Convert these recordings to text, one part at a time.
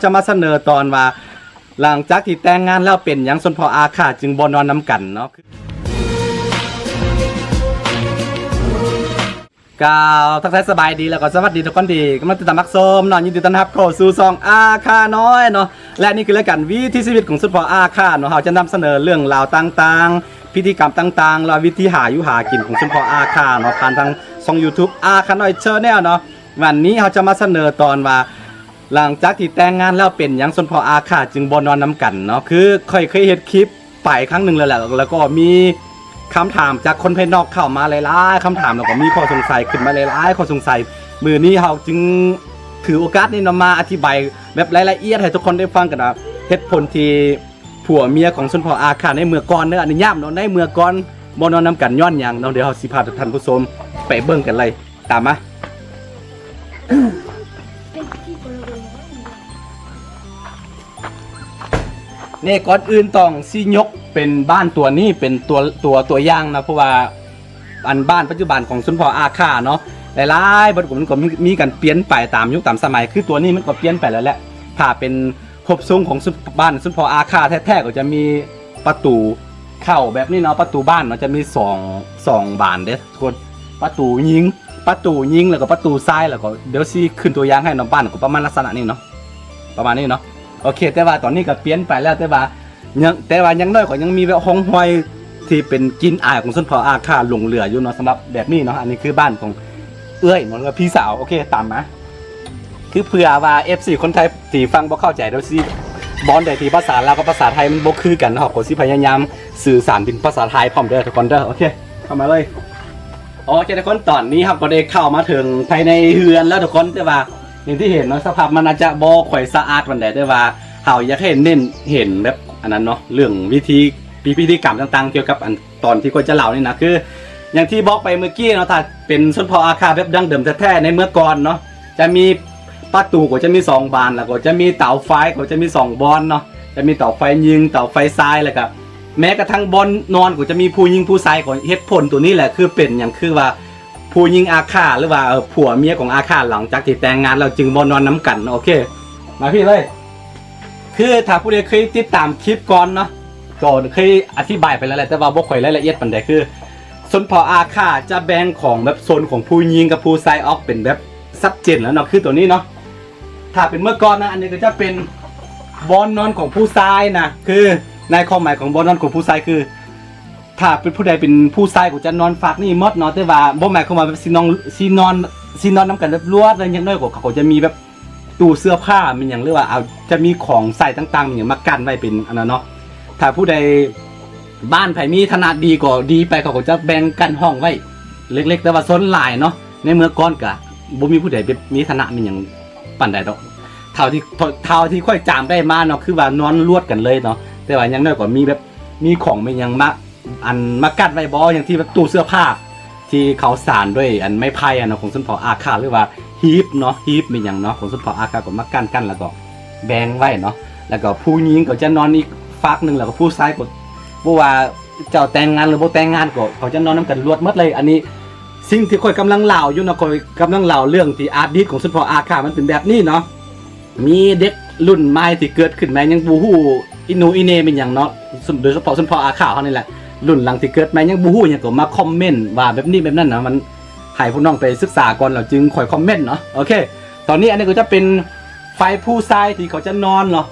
ຈະມາສະເໜີຕອນວ່າ ຫຼັງຈາກທີ່ແຕ່ງງານແລ້ວເປັນຫຍັງຊົນເຜົ່າອາຂ້າຈຶ່ງບໍ່ນອນນຳກັນເນາະ. ກ່າວທັກທາຍສະບາຍດີ ແລ້ວກໍສະຫວັດດີທຸກຄົນທີ່ກຳລັງຕິດຕາມຮັບຊົມເນາະ. ຍິນດີຕ້ອນຮັບເຂົ້າສູ່ຊ່ອງອາຂ້ານ້ອຍເນາະ ແລະ ນີ້ຄືລາຍການວິຖີຊີວິດຂອງຊົນເຜົ່າອາຂ້າເນາະ. ເຮົາຈະນຳສະເໜີເລື່ອງລາວຕ່າງໆ ພິທີກຳຕ່າງໆ ແລະ ວິທີຫາຢູ່ຫາກິນຂອງຊົນເຜົ່າອາຂ້າເນາະ ຜ່ານທາງຊ່ອງຢູທູບອາຂ້ານ້ອຍແຊນແນວເນາະ. ວັນນີ້ເຮົາຈະມາສະເໜີຕອນວ່າ ຫຼັງຈາກທີ່ແຕ່ງງານແລ້ວເປັນຫຍັງຊົນເຜົ່າອາຂ້າຈຶ່ງບໍ່ນອນນຳກັນເນາະ. ຄືຂ້ອຍເຄີຍເຮັດຄລິບໄປຄັ້ງໜຶ່ງແລ້ວແຫຼະ ແລ້ວກໍມີຄຳຖາມຈາກຄົນພາຍນອກເຂົ້າມາຫຼາຍໆຄຳຖາມ ແລ້ວກໍມີຂໍ້ສົງໄສຂຶ້ນມາຫຼາຍໆຂໍ້ສົງໄສ. ມື້ນີ້ເຮົາຈຶ່ງຖືໂອກາດນີ້ເນາະ ມາອະທິບາຍແບບລາຍລະອຽດໃຫ້ທຸກຄົນໄດ້ຟັງກັນວ່າ ເຫດຜົນທີ່ຜົວເມຍຂອງຊົນເຜົ່າອາຂ້າໃນເມື່ອກ່ອນເດີ ອະນຸຍາດເນາະ ໃນເມື່ອກ່ອນບໍ່ນອນນຳກັນຍ້ອນຫຍັງເນາະ. ດຽວເຮົາຊິພາທ່ານຜູ້ຊົມໄປເບິ່ງກັນເລີຍ. ຕາມມາ. ນີ້ ກ່ອນອື່ນຕ້ອງຊິຍົກເປັນບ້ານຕົວນີ້ເປັນຕົວ ຕົວ ຕົວຢ່າງນະ ເພາະວ່າອັນບ້ານປັດຈຸບັນຂອງຊົນເຜົ່າອາຂ້າເນາະ ຫຼາຍໆ ມັນກໍມີ ມີການປ່ຽນໄປຕາມຍຸກຕາມສະໄໝ. ຄືຕົວນີ້ມັນກໍປ່ຽນໄປແລ້ວແຫຼະ ຖ້າເປັນຮູບຊົງຂອງ ບ້ານຊົນເຜົ່າອາຂ້າແທ້ໆ ກໍຈະມີ ປະຕູເຂົ້າແບບນີ້ເນາະ ປະຕູບ້ານເນາະ ຈະມີສອງ ສອງບານເດ້ທຸກຄົນ ປະຕູຍິງ ປະຕູຍິງ ແລ້ວກໍປະຕູຊາຍ ແລ້ວກໍດຽວຊິຂຶ້ນຕົວຢ່າງໃຫ້ເນາະ. ບ້ານກໍປະມານລັກສະນະນີ້ເນາະ ປະມານນີ້ເນາະ. ໂອເຄ ແຕ່ວ່າຕອນນີ້ກໍປ່ຽນໄປແລ້ວ ແຕ່ວ່າຍັງ ແຕ່ວ່າຢ່າງໜ້ອຍກໍຍັງມີແບບຮ່ອງຮອຍທີ່ເປັນກິ່ນອາຍຂອງຊົນເຜົ່າອາຂ້າຫຼົງເຫຼືອຢູ່ເນາະ ສຳລັບແບບນີ້ເນາະ. ອັນນີ້ຄືບ້ານຂອງເອື້ອຍເນາະ ຫຼືວ່າພີ່ສາວ. ໂອເຄ ຕາມມາ. ຄືເພື່ອວ່າເອັຟຊີຄົນໄທທີ່ຟັງບໍ່ເຂົ້າໃຈ ດຽວຊິ ບ່ອນໃດທີ່ພາສາລາວກັບພາສາໄທມັນບໍ່ຄືກັນ ເຮົາກໍຊິພະຍາຍາມສື່ສານເປັນພາສາໄທພ້ອມເດີທຸກຄົນເດີ. ໂອເຄ ເຂົ້າມາເລີຍ. ໂອເຄທຸກຄົນ ຕອນນີ້ເຮົາກໍໄດ້ເຂົ້າມາເຖິງພາຍໃນເຮືອນແລ້ວທຸກຄົນ ແຕ່ວ່າຢ່າງທີ່ເຫັນເນາະ ສະພາບມັນອາດຈະບໍ່ຄ່ອຍສະອາດປານໃດ ແຕ່ວ່າເຮົາຢາກໃຫ້ເນັ້ນເຫັນແບບອັນນັ້ນເນາະ ເລື່ອງວິທີ ພິ ພິທີກຳຕ່າງໆ ກ່ຽວກັບອັນ ຕອນທີ່ຂ້ອຍຈະເລົ່ານີ້ນະ ຄືຢ່າງທີ່ບອກໄປເມື່ອກີ້ເນາະ ຖ້າເປັນຊົນເຜົ່າອາຂ້າແບບດັ້ງເດີມແທ້ໆ ໃນເມື່ອກ່ອນເນາະ ຈະມີປະຕູກໍຈະມີສອງບານ ແລ້ວກໍຈະມີເຕົາໄຟກໍຈະມີສອງບ່ອນເນາະ ຈະມີເຕົາໄຟຍິງ ເຕົາໄຟຊາຍ ແລ້ວກະແມ້ກະທັ່ງບ່ອນນອນກໍຈະມີຜູ້ຍິງຜູ້ຊາຍ. ກໍເຫດຜົນຕົວນີ້ແຫຼະ ຄືເປັນຫຍັງ ຄືວ່າຜູ້ຍິງອາຂ້າ ຫຼືວ່າ ເອີ ຜົວເມຍຂອງອາຂ້າ ຫຼັງຈາກທີ່ແຕ່ງງານແລ້ວຈຶ່ງບໍ່ນອນນຳກັນ. ໂອເຄ ມາພີ້ເລີຍ. ຄືຖ້າຜູ້ໃດເຄີຍຕິດຕາມຄລິບກ່ອນເນາະ ກໍເຄີຍອະທິບາຍໄປແລ້ວແຫຼະ ແຕ່ວ່າບໍ່ຄ່ອຍລາຍລະອຽດປານໃດ. ຄືຊົນເຜົ່າອາຂ້າຈະແບ່ງຂອງແບບໂຊນຂອງຜູ້ຍິງກັບຜູ້ຊາຍອອກເປັນແບບຊັດເຈນແລ້ວເນາະ. ຄືຕົວນີ້ເນາະ ຖ້າເປັນເມື່ອກ່ອນນະ ອັນນີ້ກໍຈະເປັນບ່ອນນອນຂອງຜູ້ຊາຍນະ. ຄືໃນຄວາມໝາຍຂອງບ່ອນນອນຂອງຜູ້ຊາຍ ຄືຖ້າເປັນຜູ້ໃດເປັນຜູ້ຊາຍກໍຈະນອນຟາກນີ້ໝົດເນາະ. ແຕ່ວ່າບໍ່ໝາຍຄວາມວ່າຊິນອນ ຊິນອນ ຊິນອນນຳກັນແບບລວດ ແລະ ຢ່າງໜ້ອຍກໍເຂົາກໍຈະມີແບບ ຕູ້ເສື້ອຜ້າແມ່ນຫຍັງ ຫຼືວ່າເອົາ ຈະມີຂອງໃສ່ຕ່າງໆແມ່ນຫຍັງມາກັ້ນໄວ້ເປັນອັນນັ້ນເນາະ. ຖ້າຜູ້ໃດບ້ານໃຜມີຖານະດີກໍດີໄປ ເຂົາກໍຈະແບ່ງກັ້ນຫ້ອງໄວ້ເລັກໆ ແຕ່ວ່າສ່ວນຫຼາຍເນາະ ໃນເມື່ອກ່ອນກະບໍ່ມີຜູ້ໃດແບບມີຖານະແມ່ນຫຍັງປານໃດດອກ ເທົ່າທີ່ ເທົ່າທີ່ຂ້ອຍຈຳໄດ້ມາເນາະ ຄືວ່ານອນລວດກັນເລີຍເນາະ. ແຕ່ວ່າຢ່າງໜ້ອຍກໍມີແບບ ມີຂອງແມ່ນຫຍັງມາ ອັນມາກັ້ນໄວ້ບໍ່ ຢ່າງທີ່ແບບຕູ້ເສື້ອຜ້າທີ່ເຂົາສານດ້ວຍອັນໄມ້ໄຜ່ຫັ້ນເນາະ ຂອງຊົນເຜົ່າອາຂ້າ ຫຼືວ່າຮີບເນາະ ຮີບແມ່ນຫຍັງເນາະ ຂອງຊົນເຜົ່າອາຂ້າກໍມາກັ້ນໆ ແລ້ວກໍແບ່ງໄວ້ເນາະ. ແລ້ວກໍຜູ້ຍິງກໍຈະນອນອີກຟາກໜຶ່ງ ແລ້ວກໍຜູ້ຊາຍກໍບໍ່ວ່າເຈົ້າແຕ່ງງານ ຫຼື ບໍ່ແຕ່ງງານ ກໍເຂົາຈະນອນນຳກັນລວດໝົດເລີຍ. ອັນນີ້ສິ່ງທີ່ຂ້ອຍກຳລັງເລົ່າຢູ່ເນາະ ຂ້ອຍກຳລັງເລົ່າເລື່ອງທີ່ອະດີດຂອງຊົນເຜົ່າອາຂ້າ ມັນເປັນແບບນີ້ເນາະ. ມີເດັກລຸ້ນໃໝ່ທີ່ເກີດຂຶ້ນມາຍັງບໍ່ຮູ້ອີ່ໜູອີ່ເໜ່ແມ່ນຫຍັງເນາະ ໂດຍສະເພາະຊົນເຜົ່າອາຂ້າເຮົານີ້ແຫຼະ ລຸ້ນຫຼັງທີ່ເກີດມາຍັງບໍ່ຮູ້ຫຍັງ ກໍມາຄອມເມັນວ່າແບບນີ້ແບບນັ້ນນະ. ມັນໃຫ້ພວກນ້ອງໄປສຶກສາກ່ອນ ແລ້ວຈຶ່ງຄ່ອຍຄອມເມັນເນາະ. ໂອເຄ ຕອນນີ້ອັນນີ້ກໍຈະເປັນຝ່າຍຜູ້ຊາຍທີ່ເຂົາຈະນອນເນາະ.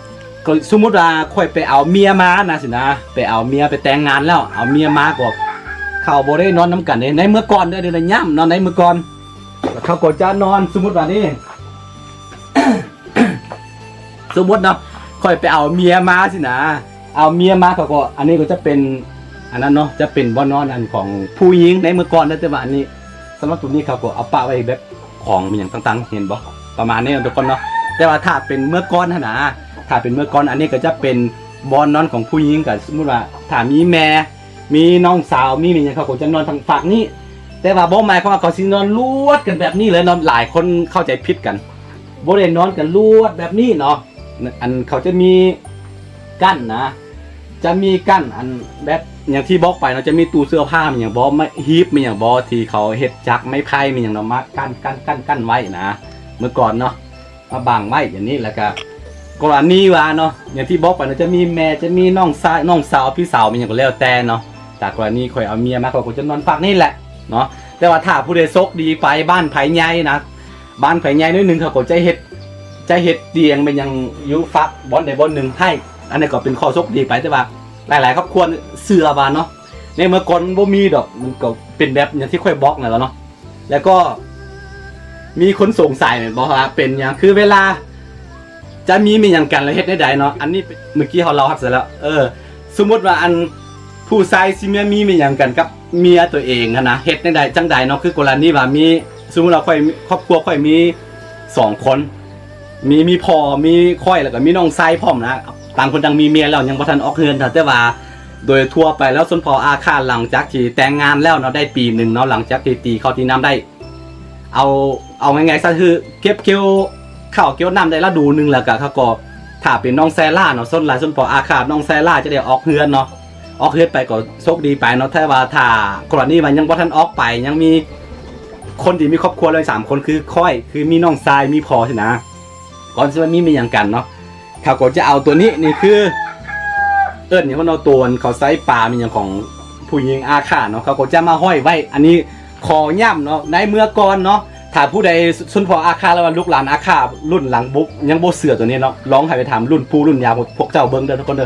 ກໍສົມມຸດວ່າຂ້ອຍໄປເອົາເມຍມານະ ຊີ້ນະ ໄປເອົາເມຍ ໄປແຕ່ງງານແລ້ວ ເອົາເມຍມາ ກໍເຂົາບໍ່ໄດ້ນອນນຳກັນເດ້ ໃນເມື່ອກ່ອນເດີ ໃນລະຍະເນາະ ໃນເມື່ອກ່ອນ ເຂົາກໍຈະນອນ ສົມມຸດວ່ານີ້ ສົມມຸດເນາະ ຂ້ອຍໄປເອົາເມຍມາຊີ້ນະ ເອົາເມຍມາ ເຂົາກໍ ອັນນີ້ກໍຈະເປັນອັນນັ້ນເນາະ ຈະເປັນບ່ອນນອນອັນຂອງຜູ້ຍິງໃນເມື່ອກ່ອນເດີ. ແຕ່ວ່າອັນນີ້ ສຳລັບຕົວນີ້ເຂົາກໍເອົາປະໄວ້ແບບຂອງແມ່ນຫຍັງຕ່າງໆ ເຫັນບໍ່ ປະມານນີ້ເນາະທຸກຄົນເນາະ. ແຕ່ວ່າຖ້າເປັນເມື່ອກ່ອນຫັ້ນນະ ຖ້າເປັນເມື່ອກ່ອນ ອັນນີ້ກໍຈະເປັນບ່ອນນອນຂອງຜູ້ຍິງ ກໍສົມມຸດວ່າຖ້າມີແມ່ ມີນ້ອງສາວ ມີແມ່ນຫຍັງ ເຂົາກໍຈະນອນທາງຟາກນີ້. ແຕ່ວ່າບໍ່ໝາຍຄວາມວ່າເຂົາຊິນອນລວດກັນແບບນີ້ເລີຍເນາະ ຫຼາຍຄົນເຂົ້າໃຈຜິດກັນ ບໍ່ໄດ້ນອນກັນລວດແບບນີ້ເນາະ. ອັນເຂົາຈະມີກັ້ນນະ ຈະມີກັ້ນ ອັນແບບຢ່າງທີ່ບອກໄປເນາະ ຈະມີຕູ້ເສື້ອຜ້າແມ່ນຫຍັງບໍ່ ໄມ້ ຮີບແມ່ນຫຍັງບໍ່ ທີ່ເຂົາເຮັດຈາກໄມ້ໄຜ່ແມ່ນຫຍັງເນາະ ມາກັ້ນ ກັ້ນ ກັ້ນ ກັ້ນໄວ້ນະ ເມື່ອກ່ອນເນາະ ມາບັງໄວ້ຢ່າງນີ້. ແລ້ວກະ ກໍລະນີວ່າເນາະ ຢ່າງທີ່ບອກໄປເນາະ ຈະມີແມ່ ຈະມີນ້ອງຊາຍ ນ້ອງສາວ ພີ່ສາວ ແມ່ນຫຍັງກໍແລ້ວແຕ່ເນາະ ຖ້າກໍລະນີຂ້ອຍເອົາເມຍມາ ຂ້ອຍກໍຈະນອນພັກນີ້ແຫຼະເນາະ. ແຕ່ວ່າຖ້າຜູ້ໃດໂຊກດີໄປ ບ້ານໃຜໃຫຍ່ນະ ບ້ານໃຜໃຫຍ່ໜ້ອຍໜຶ່ງ ເຂົາກໍຈະເຮັດ ຈະເຮັດຕຽງແມ່ນຫຍັງຢູ່ຟາກບ່ອນໃດບ່ອນໜຶ່ງໃຫ້. ອັນນີ້ກໍເປັນຂໍ້ໂຊກດີໄປ ແຕ່ວ່າຫຼາຍໆຄອບຄົວເຊື່ອວ່າເນາະ ໃນເມື່ອກ່ອນມັນບໍ່ມີດອກ ມັນກໍເປັນແບບຢ່າງທີ່ຂ້ອຍບອກນັ້ນແຫຼະເນາະ. ແລ້ວກໍມີຄົນສົງໄສແມ່ນບໍ່ວ່າເປັນຫຍັງ ຄືເວລາຈະມີແມ່ນຫຍັງກັນແລ້ວເຮັດແນວໃດເນາະ. ອັນນີ້ເປັນ ເມື່ອກີ້ເຮົາເລົ່າຮັດເສຍແລ້ວ ເອີ ສົມມຸດວ່າອັນ ຜູ້ຊາຍຊິມາມີແມ່ນຫຍັງກັນກັບເມຍຕົວເອງຫັ້ນນະ ເຮັດແນວໃດ ຈັ່ງໃດເນາະ. ຄືກໍລະນີວ່າມີ ສົມມຸດວ່າຂ້ອຍ ຄອບຄົວຂ້ອຍມີສອງຄົນ ມີ ມີພໍ່ ມີຂ້ອຍ ແລ້ວກໍມີນ້ອງຊາຍພ້ອມນະ ຕ່າງຄົນຕ່າງມີເມຍແລ້ວ ຍັງບໍ່ທັນອອກເຮືອນ. ແຕ່ວ່າໂດຍທົ່ວໄປແລ້ວ ຊົນເຜົ່າອາຂ້າ ຫຼັງຈາກທີ່ແຕ່ງງານແລ້ວເນາະ ໄດ້ປີໜຶ່ງເນາະ ຫຼັງຈາກທີ່ຕີເຂົ້າຕີນ້ຳໄດ້ ເອົາ ເອົາງ່າຍໆຊະ ຄືເກັບກ່ຽວເຂົ້າກ່ຽວນ້ຳໄດ້ລະດູໜຶ່ງ ແລ້ວກໍເຂົາກໍ ຖ້າເປັນນ້ອງແຊລ່າເນາະ ສ່ວນຫຼາຍຊົນເຜົ່າອາຂ້າ ນ້ອງແຊລ່າຈະໄດ້ອອກເຮືອນເນາະ ອອກເຮືອນໄປກໍໂຊກດີໄປເນາະ. ແຕ່ວ່າຖ້າກໍລະນີວ່າຍັງບໍ່ທັນອອກໄປ ຍັງມີຄົນທີ່ມີຄອບຄົວແລ້ວສາມຄົນ ຄືຂ້ອຍ ຄືມີນ້ອງຊາຍ ມີພໍ່ຊີ້ນະ ກ່ອນຊິວ່າມີແມ່ນຫຍັງກັນເນາະ ເຂົາກໍຈະເອົາຕົວນີ້ ນີ້ຄື ເອີ້ນຫຍັງເນາະ ຕົວເຂົາໃຊ້ປາແມ່ນຫຍັງຂອງຜູ້ຍິງອາຂ້າເນາະ ເຂົາກໍຈະມາຫ້ອຍໄວ້. ອັນນີ້ຂໍຢ້ຳເນາະ ໃນເມື່ອກ່ອນເນາະ ຖ້າຜູ້ໃດຊົນເຜົ່າອາຂ້າ ຫຼືວ່າລູກຫຼານອາຂ້າລຸ້ນຫຼັງບຸ ຍັງບໍ່ເຊື່ອຕົວນີ້ເນາະ ລອງໃຫ້ໄປຖາມລຸ້ນປູ່ລຸ້ນຍ່າພວກເຈົ້າເບິ່ງເດີທຸກຄົນເດີ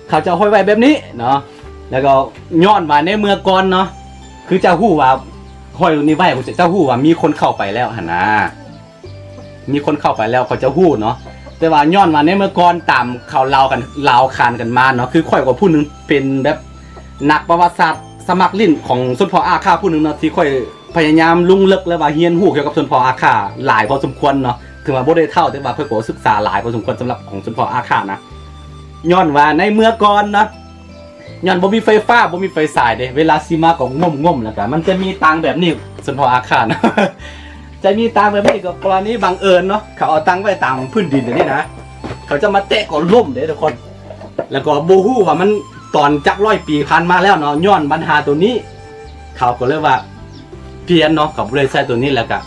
ເຂົາຈະຫ້ອຍໄວ້ແບບນີ້ເນາະ. ແລ້ວກໍຍ້ອນວ່າໃນເມື່ອກ່ອນເນາະ ຄືເຈົ້າຮູ້ວ່າຫ້ອຍນີ້ໄວ້ ເຈົ້າຮູ້ວ່າມີຄົນເຂົ້າໄປແລ້ວຫັ້ນນາ ມີຄົນເຂົ້າໄປແລ້ວ ເຂົາຈະຮູ້ເນາະ. ແຕ່ວ່າຍ້ອນວ່າໃນເມື່ອກ່ອນຕາມເຂົາເລົ່າກັນ ລາວຂານກັນມາເນາະ ຄືຂ້ອຍກໍຜູ້ໜຶ່ງເປັນແບບນັກປະຫວັດສາດສະໝັກຫຼິ້ນຂອງຊົນເຜົ່າອາຂ້າຜູ້ໜຶ່ງເນາະ ທີ່ຂ້ອຍພະຍາຍາມລົງເລິກ ແລະວ່າຮຽນຮູ້ກ່ຽວກັບຊົນເຜົ່າອາຂ້າຫຼາຍພໍສົມຄວນເນາະ. ເຖິງວ່າບໍ່ໄດ້ເຖົ້າ ແຕ່ວ່າຂ້ອຍກໍສຶກສາຫຼາຍພໍສົມຄວນສຳລັບຂອງຊົນເຜົ່າອາຂ້ານະ. ຍ້ອນວ່າໃນເມື່ອກ່ອນເນາະ ຍ້ອນບໍ່ມີໄຟຟ້າ ບໍ່ມີໄຟສາຍເດ້ ເວລາຊິມາກໍງົມໆ ແລ້ວກໍມັນຈະມີຕາງແບບນີ້ ຊົນເຜົ່າອາຂ້ານະ ຈະມີຕາງແບບນີ້ ກໍກໍລະນີບັງເອີນເນາະ ເຂົາເອົາຕາງໄວ້ຕາມພື້ນດິນແບບນີ້ນະ ເຂົາຈະມາແຕະກໍລົ້ມເດ້ທຸກຄົນ. ແລ້ວກໍບໍ່ຮູ້ວ່າມັນຕອນຈັກຮ້ອຍປີຜ່ານມາແລ້ວເນາະ ຍ້ອນບັນຫາໂຕນີ້ ເຂົາກໍເລີຍວ່າປ່ຽນເນາະ ເຂົາບໍ່ໄດ້ໃຊ້ໂຕນີ້ ແລ້ວກະ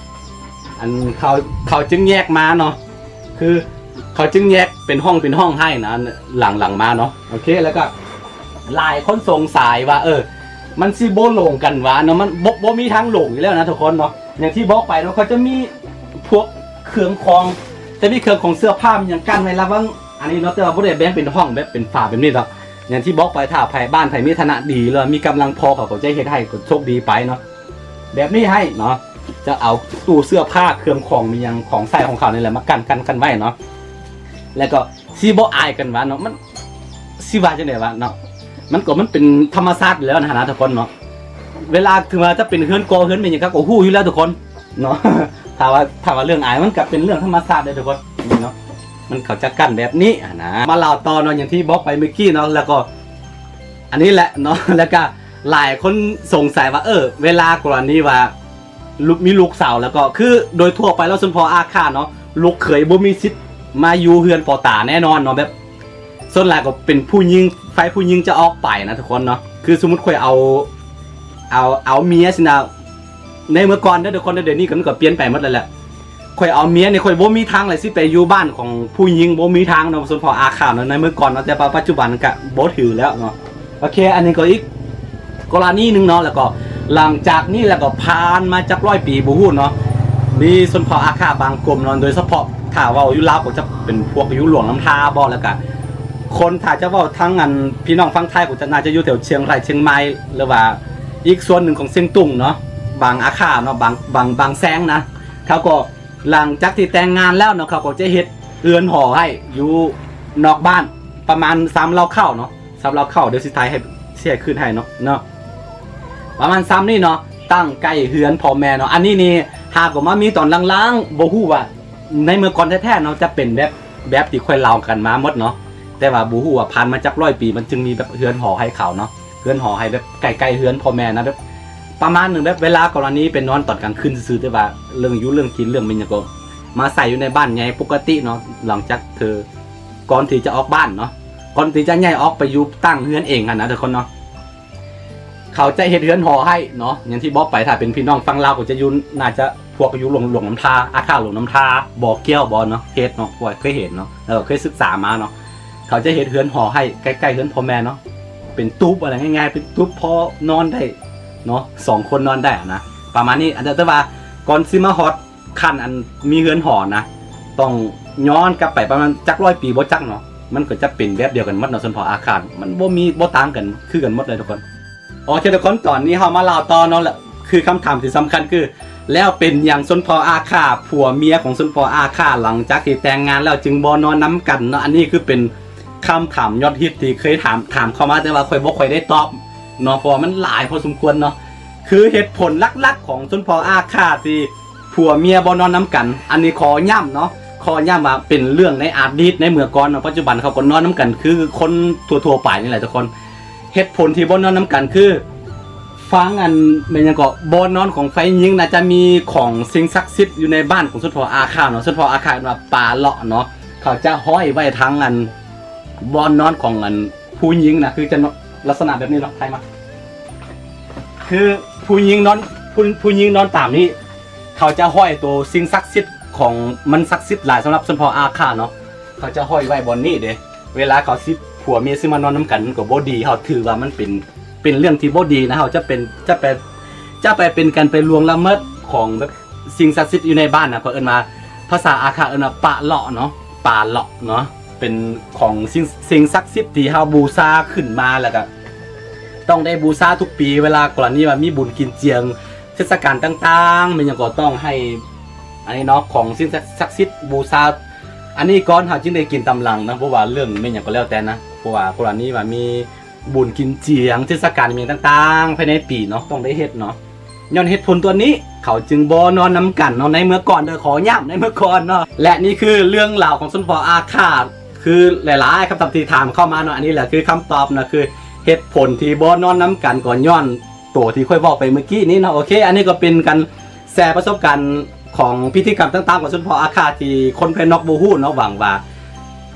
ອັນ ເຂົາ ເຂົາຈຶ່ງແຍກມາເນາະ ຄືເຂົາຈຶ່ງແຍກເປັນຫ້ອງເປັນຫ້ອງໃຫ້ນະ ຫຼັງໆມາເນາະ. ໂອເຄ ແລ້ວກະຫຼາຍຄົນສົງໄສວ່າ ເອີ ມັນຊິບໍ່ຫຼົງກັນຫວາເນາະ ມັນບໍ່ ບໍ່ມີທາງຫຼົງຢູ່ແລ້ວນະທຸກຄົນເນາະ. ຢ່າງທີ່ບອກໄປເນາະ ເຂົາຈະມີພວກເຄື່ອງຂອງ ຈະມີເຄື່ອງຂອງເສື້ອຜ້າຫຍັງກັ້ນໄວ້ລະຫວ່າງ ອັນນີ້ເນາະ ແຕ່ວ່າບໍ່ໄດ້ແບ່ງເປັນຫ້ອງແບບເປັນຝາແບບນີ້ດອກ. ຢ່າງທີ່ບອກໄປ ຖ້າໃຜ ບ້ານໃຜມີຖານະດີ ຫຼືວ່າມີກຳລັງພໍ ເຂົາກໍຈະເຮັດໃຫ້ ກໍໂຊກດີໄປເນາະ ແບບນີ້ໃຫ້ເນາະ. ຈະເອົາຕູ້ເສື້ອຜ້າ ເຄື່ອງຂອງມີຫຍັງ ຂອງໃຊ້ຂອງເຂົານີ້ແຫຼະ ມາກັ້ນ ກັ້ນ ກັ້ນໄວ້ເນາະ. ແລ້ວກໍຊິບໍ່ອາຍກັນຫວາເນາະ ມັນຊິວ່າຈັ່ງໃດຫວາເນາະ. ມັນກໍ ມັນເປັນທຳມະຊາດຢູ່ແລ້ວຫັ້ນນະທຸກຄົນເນາະ. ເວລາ ເຖິງວ່າຈະເປັນເຮືອນກໍເຮືອນແມ່ນຫຍັງ ເຂົາກໍຮູ້ຢູ່ແລ້ວທຸກຄົນເນາະ. ຖ້າວ່າ ຖ້າວ່າເລື່ອງອາຍ ມັນກໍເປັນເລື່ອງທຳມະຊາດເດ້ທຸກຄົນເນາະ. ມັນ ເຂົາຈະກັ້ນແບບນີ້ຫັ້ນນະ. ມາເລົ່າຕໍ່ເນາະ ຢ່າງທີ່ບອກໄປເມື່ອກີ້ເນາະ ແລ້ວກໍ ອັນນີ້ແຫຼະເນາະ ແລ້ວກໍຫຼາຍຄົນສົງໄສວ່າ ເອີ ເວລາກໍລະນີວ່າ ລູກ ມີລູກສາວ ແລ້ວກໍ ຄືໂດຍທົ່ວໄປແລ້ວ ຊົນເຜົ່າອາຂ້າເນາະ ລູກເຂີຍບໍ່ມີສິດມາຢູ່ເຮືອນພໍ່ຕາແນ່ນອນເນາະ. ແບບ ສ່ວນຫຼາຍກໍເປັນຜູ້ຍິງ ຝ່າຍຜູ້ຍິງຈະອອກໄປນະທຸກຄົນເນາະ. ຄືສົມມຸດຂ້ອຍເອົາ ເອົາ ເອົາເມຍຊີ້ນະ ໃນເມື່ອກ່ອນເດີທຸກຄົນເດີ ດຽວນີ້ກໍ ມັນກໍປ່ຽນໄປໝົດແລ້ວແຫຼະ. ຂ້ອຍເອົາເມຍນີ້ ຂ້ອຍບໍ່ມີທາງເລີຍ ຊິໄປຢູ່ບ້ານຂອງຜູ້ຍິງ ບໍ່ມີທາງເນາະ ຊົນເຜົ່າອາຂ້າເນາະ ໃນເມື່ອກ່ອນເນາະ. ແຕ່ວ່າປັດຈຸບັນກະບໍ່ຖືແລ້ວເນາະ. ໂອເຄ ອັນນີ້ກໍອີກກໍລະນີໜຶ່ງເນາະ. ແລ້ວກໍຫຼັງຈາກນີ້ແລ້ວກໍຜ່ານມາຈັກຮ້ອຍປີບໍ່ຮູ້ເນາະ ມີຊົນເຜົ່າອາຂ້າບາງກຸ່ມເນາະ ໂດຍສະເພາະຖ້າເວົ້າຢູ່ລາວກໍຈະເປັນພວກຢູ່ຫຼວງນ້ຳທາບໍ ແລ້ວກະຄົນ ຖ້າຈະເວົ້າທາງ ອັນ ພີ່ນ້ອງຝັ່ງໄທກໍຈະ ໜ້າຈະຢູ່ແຖວຊຽງລາຍ ຊຽງໃໝ່ ຫຼືວ່າອີກສ່ວນໜຶ່ງຂອງຊຽງຕຸງເນາະ ບາງອາຂ້າເນາະ ບາງ ບາງ ບາງແຊງນະ. ເຂົາກໍ ຫຼັງຈາກທີ່ແຕ່ງງານແລ້ວເນາະ ເຂົາກໍຈະເຮັດເຮືອນຫໍໃຫ້ຢູ່ນອກບ້ານ ປະມານສາມເລົາເຂົ້າເນາະ ສາມເລົາເຂົ້າ. ດຽວຊິຖ່າຍໃຫ້ ຊິໃຫ້ຂຶ້ນໃຫ້ເນາະ ເນາະ ປະມານຊ່ຳນີ້ເນາະ ຕັ້ງໃກ້ເຮືອນພໍ່ແມ່ເນາະ. ອັນນີ້ນີ້ຫາກໍມາມີຕອນຫຼັງໆ ບໍ່ຮູ້ວ່າໃນເມື່ອກ່ອນແທ້ໆເນາະ ຈະເປັນແບບ ແບບທີ່ຂ້ອຍເລົ່າກັນມາໝົດເນາະ. ແຕ່ວ່າບໍ່ຮູ້ວ່າຜ່ານມາຈັກຮ້ອຍປີ ມັນຈຶ່ງມີແບບເຮືອນຫໍໃຫ້ເຂົາເນາະ ເຮືອນຫໍໃຫ້ແບບໃກ້ໆເຮືອນພໍ່ແມ່ນະ ແບບປະມານໜຶ່ງ ແບບເວລາກໍລະນີໄປນອນຕອນກາງຄືນຊື່ໆ ແຕ່ວ່າເລື່ອງຢູ່ເລື່ອງກິນເລື່ອງແມ່ນຫຍັງກໍມາໃສ່ຢູ່ໃນບ້ານໃຫຍ່ປົກກະຕິເນາະ. ຫຼັງຈາກເທີ ກ່ອນທີ່ຈະອອກບ້ານເນາະ ກ່ອນທີ່ຈະຍ້າຍອອກໄປຢູ່ຕັ້ງເຮືອນເອງຫັ້ນນະທຸກຄົນເນາະ ເຂົາຈະເຮັດເຮືອນຫໍໃຫ້ເນາະ. ຢ່າງທີ່ບອກໄປ ຖ້າເປັນພີ່ນ້ອງຝັ່ງລາວກໍຈະຢູ່ ໜ້າຈະ ພວກຢູ່ຫຼວງ ຫຼວງນ້ຳທາ ອາຄາດຫຼວງນ້ຳທາ ບໍ່ແກ້ວບໍ່ເນາະ ເຮັດເນາະ ຂ້ອຍເຄີຍເຫັນເນາະ ເອີ ເຄີຍສຶກສາມາເນາະ. ເຂົາຈະເຮັດເຮືອນຫໍໃຫ້ໃກ້ໆເຮືອນພໍ່ແມ່ເນາະ ເປັນຕູບ ເວົ້າງ່າຍໆ ເປັນຕູບພໍນອນໄດ້ເນາະ ສອງຄົນນອນໄດ້ນະ ປະມານນີ້. ອັນ ແຕ່ວ່າກ່ອນຊິມາຮອດ ຂັ້ນອັນມີເຮືອນຫໍນະ ຕ້ອງຍ້ອນກັບໄປປະມານຈັກຮ້ອຍປີບໍ່ຈັກເນາະ ມັນກໍຈະເປັນແບບດຽວກັນໝົດເນາະ ຊົນເຜົ່າອາຄາ ມັນບໍ່ມີ ບໍ່ຕ່າງກັນ ຄືກັນໝົດເລີຍທຸກຄົນ. ໂອເຄທຸກຄົນ ຕອນນີ້ເຮົາມາເລົ່າຕໍ່ເນາະ ແລະ ຄືຄຳຖາມທີ່ສຳຄັນຄື ແລ້ວເປັນຫຍັງຊົນເຜົ່າອາຄາ ຜົວເມຍຂອງຊົນເຜົ່າອາຄາ ຫຼັງຈາກທີ່ແຕ່ງງານແລ້ວຈຶ່ງບໍ່ນອນນຳກັນເນາະ? ອັນນີ້ຄືເປັນຄຳຖາມຍອດຮິດທີ່ເຄີຍຖາມ ຖາມເຂົ້າມາ ແຕ່ວ່າຂ້ອຍບໍ່ຄ່ອຍໄດ້ຕອບເນາະ ເພາະວ່າມັນຫຼາຍພໍສົມຄວນເນາະ. ຄືເຫດຜົນຫຼັກໆຂອງຊົນເຜົ່າອາຄາທີ່ ຜົວເມຍບໍ່ນອນນຳກັນ ອັນນີ້ຂໍຢ້ຳເນາະ ຂໍຢ້ຳວ່າເປັນເລື່ອງໃນອະດີດໃນເມື່ອກ່ອນເນາະ ປັດຈຸບັນເຂົາກໍນອນນຳກັນຄືຄົນທົ່ວໆໄປນີ້ແຫຼະທຸກຄົນ. ເຫດຜົນທີ່ບໍ່ນອນນຳກັນຄື ຟັງອັນ ແມ່ນຫຍັງເກາະ ບ່ອນນອນຂອງໄຟຍິງນະ ຈະມີຂອງສິ່ງສັກສິດຢູ່ໃນບ້ານຂອງຊົນເຜົ່າອາຄາເນາະ ຊົນເຜົ່າອາຄາເອີ້ນວ່າປາເລາະເນາະ ເຂົາຈະຫ້ອຍໄວ້ທາງອັນ ບ່ອນນອນຂອງອັນຜູ້ຍິງນະ ຄືຈະນອນລັກສະນະແບບນີ້ເນາະ ໄທມາ ຄືຜູ້ຍິງນອນ ຜູ້ ຜູ້ຍິງນອນຕາມນີ້ ເຂົາຈະຫ້ອຍໂຕສິ່ງສັກສິດຂອງ ມັນສັກສິດຫຼາຍສຳລັບຊົນເຜົ່າອາຄາເນາະ ເຂົາຈະຫ້ອຍໄວ້ບ່ອນນີ້ເດ້. ເວລາເຂົາຊິ ຜົວເມຍຊິມານອນນຳກັນ ມັນກໍບໍ່ດີ ເຮົາຖືວ່າມັນເປັນ ເປັນເລື່ອງທີ່ບໍ່ດີນະ ເຮົາຈະເປັນ ຈະໄປ ຈະໄປເປັນການໄປລ່ວງລະເມີດຂອງແບບ ສິ່ງສັກສິດຢູ່ໃນບ້ານນະ ເຂົາເອີ້ນວ່າ ພາສາອາຄາເອີ້ນວ່າປາເລາະເນາະ ປາເລາະເນາະ ເປັນຂອງສິ່ງ ສິ່ງສັກສິດທີ່ເຮົາບູຊາຂຶ້ນມາ ແລ້ວກະຕ້ອງໄດ້ບູຊາທຸກປີ ເວລາກໍລະນີວ່າມີບຸນກິນຈຽງ ເທດສະການຕ່າງໆ ແມ່ນຫຍັງກໍຕ້ອງໃຫ້ ອັນນີ້ເນາະ ຂອງສິ່ງສັກສິດບູຊາ ອັນນີ້ກ່ອນເຮົາຈຶ່ງໄດ້ກິນຕາມຫຼັງນະ ເພາະວ່າເລື່ອງແມ່ນຫຍັງກໍແລ້ວແຕ່ນະ ເພາະວ່າກໍລະນີວ່າມີບຸນກິນຈຽງ ເທດສະການຫຍັງຕ່າງໆ ພາຍໃນປີເນາະ ຕ້ອງໄດ້ເຮັດເນາະ. ຍ້ອນເຫດຜົນຕົວນີ້ ເຂົາຈຶ່ງບໍ່ນອນນຳກັນເນາະ ໃນເມື່ອກ່ອນເດີ ຂໍຢ້ຳ ໃນເມື່ອກ່ອນເນາະ. ແລະ ນີ້ຄືເລື່ອງລາວຂອງຊົນເຜົ່າອາຄາ ຄືຫຼາຍໆຄຳຖາມທີ່ຖາມເຂົ້າມາເນາະ ອັນນີ້ແຫຼະຄືຄຳຕອບນະ ຄືເຫດຜົນທີ່ບໍ່ນອນນຳກັນ ກໍຍ້ອນໂຕທີ່ຂ້ອຍເວົ້າໄປເມື່ອກີ້ນີ້ເນາະ. ໂອເຄ ອັນນີ້ກໍເປັນການແຊປະສົບການຂອງພິທີກຳຕ່າງໆຂອງຊົນເຜົ່າອາຄາ ທີ່ຄົນພາຍນອກບໍ່ຮູ້ເນາະ. ຫວັງວ່າ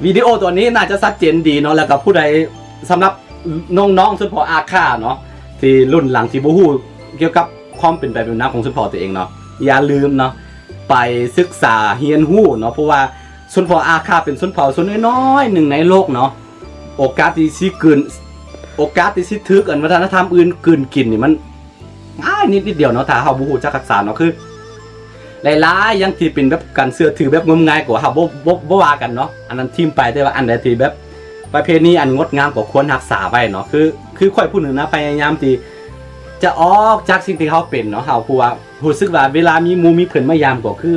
ວິດີໂອຕົວນີ້ໜ້າຈະຊັດເຈນດີເນາະ ແລ້ວກໍຜູ້ໃດ ສຳລັບ ນ້ອງໆຊົນເຜົ່າອາຄາເນາະ ທີ່ລຸ້ນຫຼັງທີ່ບໍ່ຮູ້ກ່ຽວກັບຄວາມເປັນໄປເປັນມາຂອງຊົນເຜົ່າຕົວເອງເນາະ ຢ່າລືມເນາະ ໄປສຶກສາຮຽນຮູ້ເນາະ ເພາະວ່າຊົນເຜົ່າອາຄາເປັນຊົນເຜົ່າຊົນນ້ອຍໆໜຶ່ງໃນໂລກເນາະ. ໂອກາດທີ່ຊິກືນ ໂອກາດທີ່ຊິຖືກອັນວັດທະນະທຳອື່ນກືນກິນນີ້ ມັນງ່າຍນິດໆດຽວເນາະ ຖ້າເຮົາບໍ່ຮູ້ຈັກຮັກສາເນາະ. ຄື ຫຼາຍໆຢ່າງທີ່ເປັນແບບການເຊື່ອຖືແບບງມງາຍ ກໍເຮົາບໍ່ ບໍ່ ບໍ່ວ່າກັນເນາະ ອັນນັ້ນຖິ້ມໄປ. ແຕ່ວ່າອັນໃດທີ່ແບບປະເພນີອັນງົດງາມ ກໍຄວນຮັກສາໄວ້ເນາະ. ຄື ຄືຂ້ອຍຜູ້ໜຶ່ງນະ ພະຍາຍາມທີ່ຈະອອກຈາກສິ່ງທີ່ເຮົາເປັນເນາະ ເຮົາຜູ້ວ່າ ຮູ້ສຶກວ່າເວລາມີໝູ່ມີເພື່ອນມາຢາມ ກໍຄື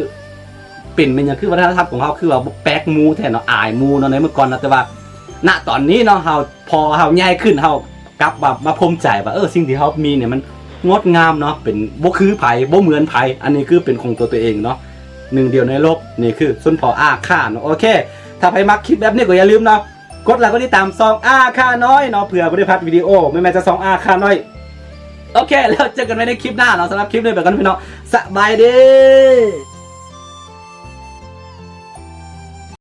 ເປັນແມ່ນຫຍັງ ຄືວັດທະນະທຳຂອງເຮົາ ຄືວ່າແປກໝູ່ແທ້ເນາະ ອາຍໝູ່ເນາະ ໃນເມື່ອກ່ອນເນາະ. ແຕ່ວ່າ ນະ ຕອນນີ້ເນາະ ເຮົາ ພໍເຮົາໃຫຍ່ຂຶ້ນ ເຮົາ ກັບມາ ມາພູມໃຈວ່າ ເອີ ສິ່ງທີ່ເຮົາມີນີ້ມັນງົດງາມເນາະ ເປັນ ບໍ່ຄືໃຜ ບໍ່ເໝືອນໃຜ ອັນນີ້ຄືເປັນຂອງຕົວ ຕົວເອງເນາະ ໜຶ່ງດຽວໃນໂລກ ນີ້ຄືຊົນເຜົ່າອາຄາເນາະ. ໂອເຄ ຖ້າໃຜມັກຄລິບແບບນີ້ກໍຢ່າລືມເນາະ ກົດໄລກົດຕິດຕາມຊ່ອງອາຄານ້ອຍເນາະ ເພື່ອບໍ່ໄດ້ພາດວິດີໂອໃໝ່ໆຈາກຊ່ອງອາຄານ້ອຍ. ໂອເຄ ແລ້ວເຈີກັນໃໝ່ໃນຄລິບໜ້າເນາະ ສຳລັບຄລິບນີ້ໄປກ່ອນພີ່ນ້ອງ ສະບາຍດີ.